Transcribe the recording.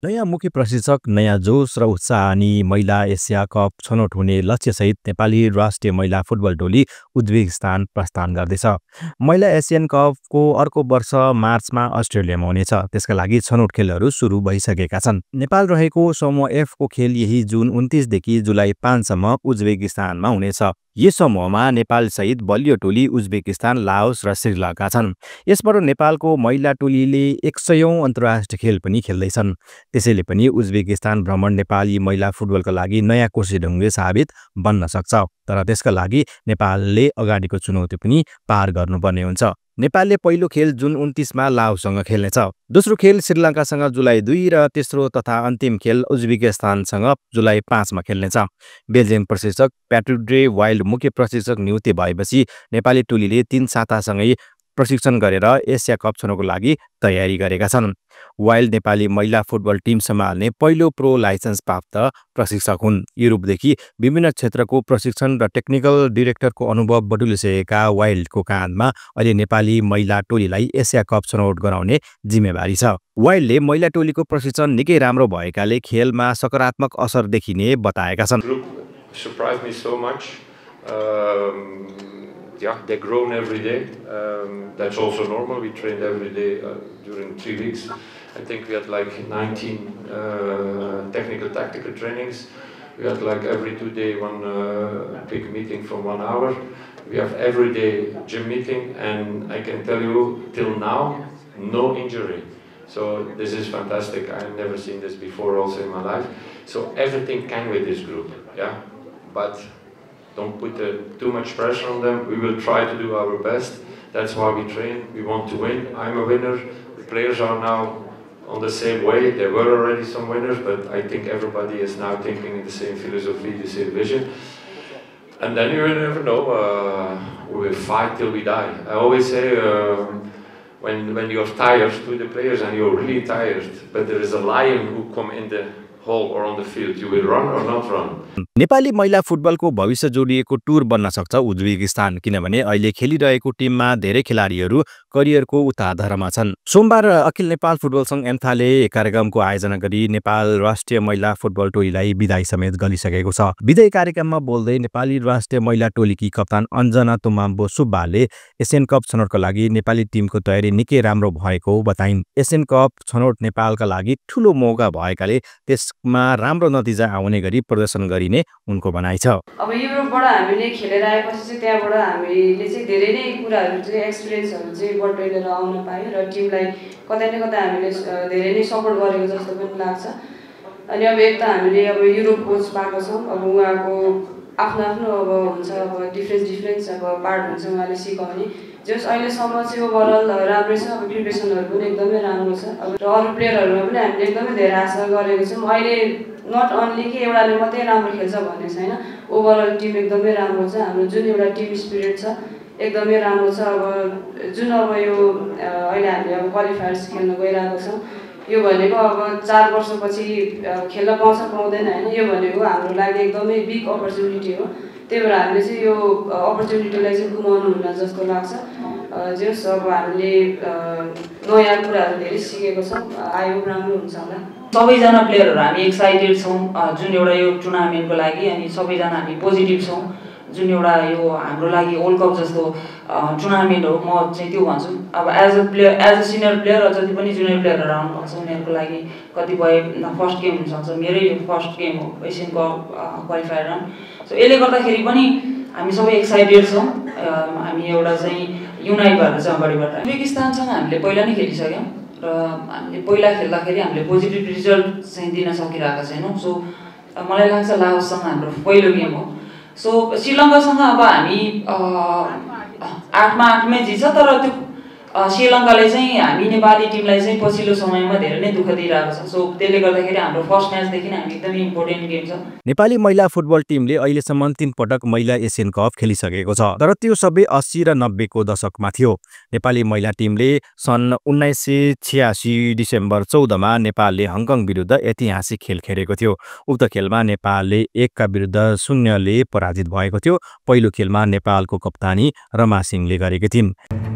नयाँ मुख्य प्रशिक्षक, नयाँ जोस र उत्साह अनि महिला एसिया कप छनौट हुने लक्ष्यसहित नेपाली राष्ट्रिय महिला फुटबल टोली उज्बेकिस्तान प्रस्थान गर्दैछ। महिला एसियन कपको अर्को वर्ष मार्चमा अस्ट्रेलियामा हुनेछ। त्यसका लागि छनौट खेलहरू सुरु भइसकेका छन्। नेपाल रहेको समूह एफको खेल यही जुन 29 देखि जुलाई 5 सम्म उज्बेकिस्तानमा हुनेछ। यस समूहमा नेपाल सहित बलियो टोली उज्बेकिस्तान, लाओस र श्रीलङ्का छन्। यसबाट नेपालको महिला टोलीले 100औं अन्तर्राष्ट्रिय खेल पनि खेल्दैछन्। त्यसैले पनि उज्बेकिस्तान भ्रमण नेपाली महिला फुटबलका लागि नयाँ कोर्सिढुङ्गे साबित बन्न सक्छ। तर त्यसका लागि नेपालले अगाडिको चुनौती पनि पार गर्नुपर्ने हुन्छ। नेपालले पहिलो खेल जुन 29 मा लाओससँग खेल्नेछ। दोस्रो खेल श्रीलङ्कासँग जुलाई 2 र तेस्रो तथा अन्तिम खेल उज्बेकिस्तानसँग जुलाई 5 मा खेल्नेछ। बेल्जियम प्रशिक्षक प्याट्रिक वाइल्ड मुख्य प्रशिक्षक नियुक्ति भएपछि नेपाली टोलीले 3 सातासँगै प्रशिक्षण गरेर एसिया कप छनौटको लागि तयारी गरेका छन्। वाइल्ड नेपाली महिला फुटबल टिम सम्हाल्ने पहिलो प्रो लाइसेन्स प्राप्त प्रशिक्षक हुन्। युरोपदेखि विभिन्न क्षेत्रको प्रशिक्षण र टेक्निकल डिरेक्टरको अनुभव बटुलिसकेका वाइल्डको काँधमा अहिले नेपाली महिला टोलीलाई एसिया कप छनौट गराउने जिम्मेवारी छ। वाइल्डले महिला टोलीको प्रशिक्षण निकै राम्रो भएकाले खेलमा सकारात्मक असर देखिने बताएका छन्। Yeah, they've grown every day. That's also normal. We trained every day during 3 weeks. I think we had like 19 technical, tactical trainings. We had like every 2 days one big meeting for 1 hour. We have every day gym meeting, and I can tell you till now, no injury. So this is fantastic. I've never seen this before also in my life. So everything can with this group, yeah. But don't put too much pressure on them. We will try to do our best. That's why we train. We want to win. I'm a winner. The players are now on the same way. There were already some winners, but I think everybody is now thinking in the same philosophy, the same vision. And then you never know. We will fight till we die. I always say, when you're tired to the players and you're really tired, but there is a lion who come in the hall or on the field, you will run or not run. Nepali महिला फुटबलको भविष्य जोडिएको tour बन्न सक्छ Uzbekistan, किनभने अहिले खेलिरहेको टिममा धेरै खेलाडीहरू करियरको उतारधरामा छन्। सोमबार अखिल नेपाल फुटबल संघ एन्थाले कार्यक्रमको आयोजना गरी नेपाल राष्ट्रिय महिला फुटबल टोलीलाई बिदाई समेत गरिसकेको छ। बिदाई कार्यक्रममा बोल्दै नेपाली राष्ट्रिय महिला टोलीकी कप्तान अञ्जना तुम्बाम्बो सुब्बाले एसियन कप छनौटका लागि नेपाली टिमको तयारी निकै राम्रो भएको बताइन्। एसियन कप छनौट नेपालका लागि ठूलो मौका भएकाले त्यसमा राम्रो नतिजा आउने गरी प्रदर्शन गरिने उनको भनाइ छ। अब युरोपबाट हामीले खेलेर आएपछि चाहिँ त्यहाँबाट हामीले चाहिँ धेरै नै कुराहरू चाहिँ एक्सपिरियन्सहरू चाहिँ बटुलेर आउन पायौँ र टिमलाई कतै न कतै हामीले धेरै नै सपोर्ट गरेको जस्तो पनि लाग्छ। अनि अब एक त हामीले अब युरोप कोच पाएको छौँ। अब उहाँको आफ्नो आफ्नो अब हुन्छ, अब डिफ्रेन्स अब पार्ट हुन्छ उहाँले सिकाउने। जस अहिलेसम्म चाहिँ ओभरअल राम्रै छ। अब प्रिपरेसनहरू पनि एकदमै राम्रो छ। अब र अरू प्लेयरहरूमा पनि हामीले एकदमै धेरै आशा गरेको छौँ। अहिले नट अन्ली कि एउटाले मात्रै राम्रो खेल्छ भन्ने छैन। ओभरअल टिम एकदमै राम्रो छ। हाम्रो जुन एउटा टिम स्पिरिट छ एकदमै राम्रो छ। अब जुन अब यो अहिले हामीले अब क्वालिफायर्स खेल्न गइरहेको छौँ, यो भनेको अब 4 वर्षपछि खेल्न पाउँछ पाउँदैन हैन, यो भनेको हाम्रो लागि एकदमै बिग अपर्च्युनिटी हो। त्यही भएर हामीले चाहिँ यो अपर्च्युनिटीलाई चाहिँ गुमाउनु हुन्न जस्तो लाग्छ। जस अब हामीले नयाँ कुराहरू धेरै सिकेको छौँ, आयो राम्रो हुन्छ होला। सबैजना प्लेयरहरू हामी एक्साइटेड छौँ जुन एउटा यो टुर्नामेन्टको लागि, अनि सबैजना हामी पोजिटिभ छौँ। जुन एउटा यो हाम्रो लागि वर्ल्ड कप जस्तो टुर्नामेन्ट हो, म चाहिँ त्यो भन्छु। अब एज अ सिनियर प्लेयर र जति पनि जुनियर प्लेयरहरू आउनुहुन्छ उनीहरूको लागि कतिपय फर्स्ट गेम हुनसक्छ। मेरै यो फर्स्ट गेम हो Asian cup qualifier round. So यसले गर्दाखेरि पनि हामी सबै एक्साइटेड छौँ। हामी एउटा चाहिँ युनाइट भएर चाहिँ अगाडि बढ्छ। उज्बेकिस्तानसँग हामीले पहिला नै खेलिसक्यौँ र हामीले पहिला खेल्दाखेरि हामीले पोजिटिभ रिजल्ट चाहिँ दिन सकिरहेका छैनौँ। सो मलाई लाग्छ लाओससँग हाम्रो पहिलो गेम हो। सो श्रीलङ्कासँग अब हामी 8मा 8मै जित्छ, तर त्यो श्रीलङ्काले चाहिँ हामी नेपाली टिमलाई चाहिँ पछिल्लो समयमा धेरै नै दुःख दिइरहेको छ। सो त्यसले गर्दाखेरि हाम्रो फर्स्ट म्याचदेखि नै हामी एकदमै इम्पोर्टेन्ट गेम छ। नेपाली महिला फुटबल टिमले अहिलेसम्म 3 पटक महिला एसियन कप खेलिसकेको छ, तर त्यो सबै 80 र 90 को दशकमा थियो। नेपाली महिला टिमले सन् 1986 डिसेम्बर 14 मा नेपालले हङकङ विरुद्ध ऐतिहासिक खेल खेलेको थियो। उक्त खेलमा नेपालले 1 का विरुद्ध 0 ले पराजित भएको थियो। पहिलो खेलमा नेपालको कप्तानी रमा सिंहले गरेकी थिइन्।